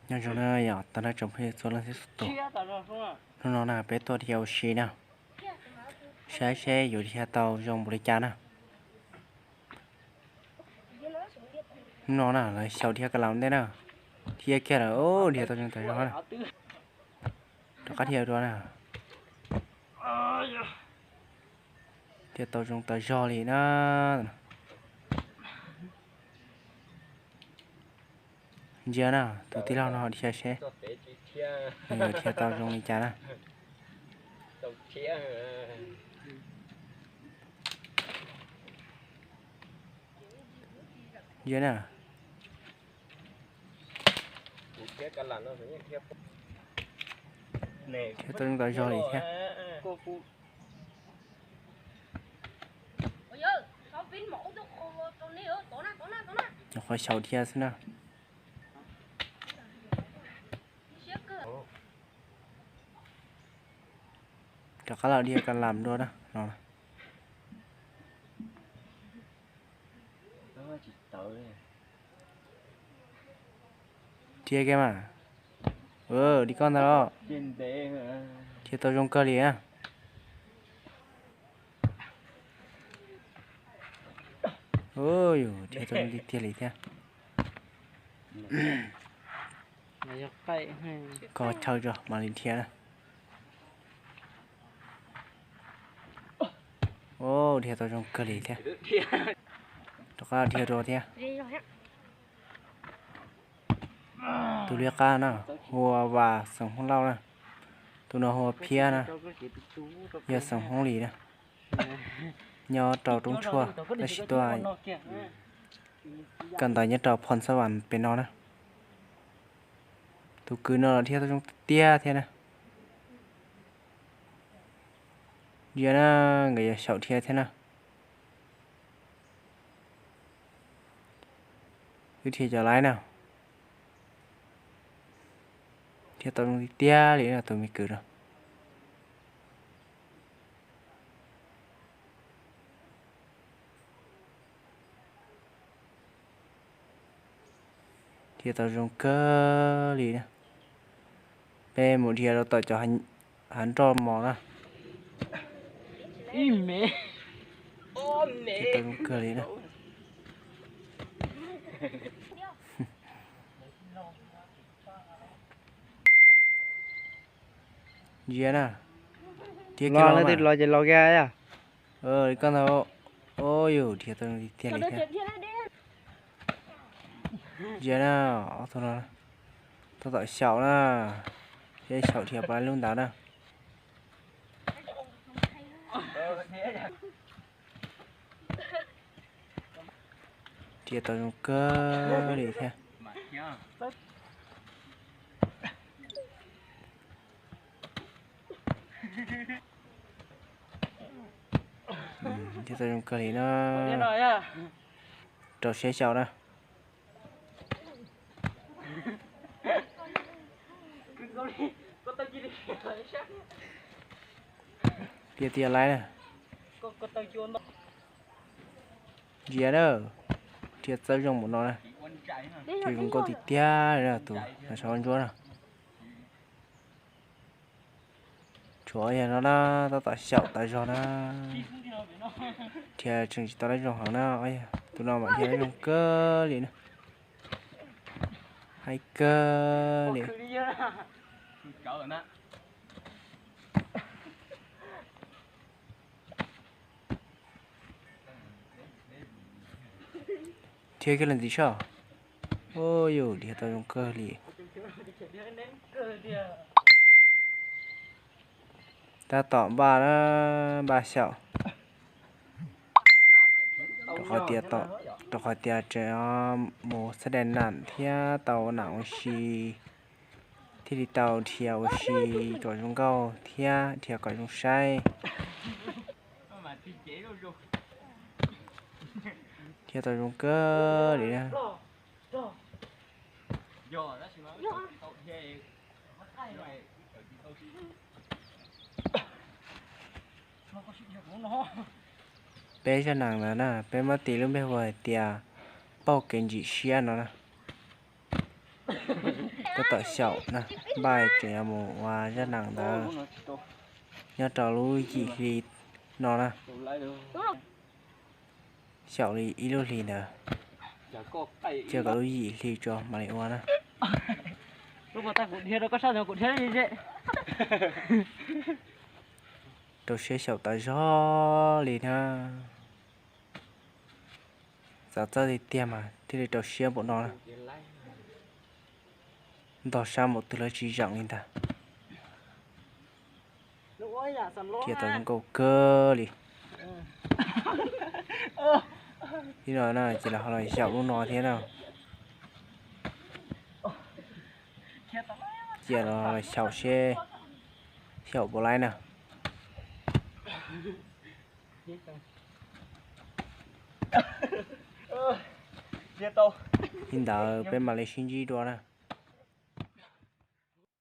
Nyob zoo na yom, tau nab tsoom phooj ywg txhua leej txhua tus. Hnub no na peb tuaj dhia ua si na, saib seb yuav dhia tau zoo npaum li cas na. Hnub no na lawv xyaum dhia ka lam ntej na, dhia kiag lawm, dhia tau zoo tas zog na. Rov qab dhia dua na. Dhia tau zoo tas zog li na. Ntsia na, tus tij laug no dhia seb nws yuav dhia tau zoo li cas na. Ntsia na. Dhia tau zoo tas zog li thiab. Nyuam qhuav xyaum dhia xwb na. Rov qab los dhia ka lam dua na no. Dhia kiag mas. Li koj ntag los. Dhia tau zoo kawg li na. Yus dhia tau zoo tiag tiag li thiab. Koj chaw tso mam li dhia na. Dhia tau zoo kawg li thiab. Rov qab dhia dua thiab. Tus liab qab na, hu ua Vas xeem Hmoob Lauj na. Tus no hu ua Phiab na, yog xeem Hmoob Lis na. Nyob rau Roob Tshuaj tab sis tuaj kawm ntawv nyob rau Phoo Xab Vas pem no na. Tus kwv no los dhia tau zoo tiag tiag thiab na. Ntsia na, nkawd yuav xyaum dhia thiab na. Wb dhia cov laib na. Dhia tau zoo tiag tiag li tus me kwv no. Dhia tau zoo kawg li na. Peb mus dhia rau tom cov hav nroj mos na. Dhia tau zoo kawg li na. Ntsia na. Dhia kiag los ces los kiag. Li koj ntag. Yus dhia tau tiag li thiab. Ntsia na, ob tug no tab tom xyaum na, seb xyaum dhia pab lub ntawd na. Dhia tau zoo kawg li thiab. Dhia tau zoo kawg li na. Rau siab xyaum na. Dhia tiag laib na. Ntsia na, dhia txawj zoo npaum no na. Dhia zoo nkauj tiag tiag li na tus no, saum ntsuab na. Tshuav yog no na, tab tom xyaum tas zog na. Dhia tseem tsis tau dab zoo heev na, tus no mam dhia dab zoo kawg li na. Haib kawg li. Dhia kiag los ntxiv saib. Ua yus dhia tau zoo kawg li. Tab tom npaj na, npaj xyaum. Rau qhov tias tseem mus xab dais nam thiab tau nam ua si, thiaj li tau dhia ua si kom zoo nkauj thiab dhia kom zoo saib. Dhia tau zoo kawg li na. Peb zaj nam ntawd na, peb muab tis lub npe hu hais tias pauj kev ntsim siab no na. Tab tom xyaum na, npaj tseem yuav mus ua zaj nees ntawd nyob rau lub yim hli no na. Xyaum li ib lub hlis ntawd, cia kom lub yim hli tso mam li ua na. Rau siab xyaum tas zog li na. Txav txawj tiag tiag mas thiaj li rau siab npaum no na. Ntog sab npaum twg los tsis zeem li ntag. Cia tau zoo nkauj kawg li. Ib no na ces lawv ho los xyaum lub no thiab na. Cia los xyaum seb xyaum puas laib na. Li ntawd peb mam li sib ntsib dua na.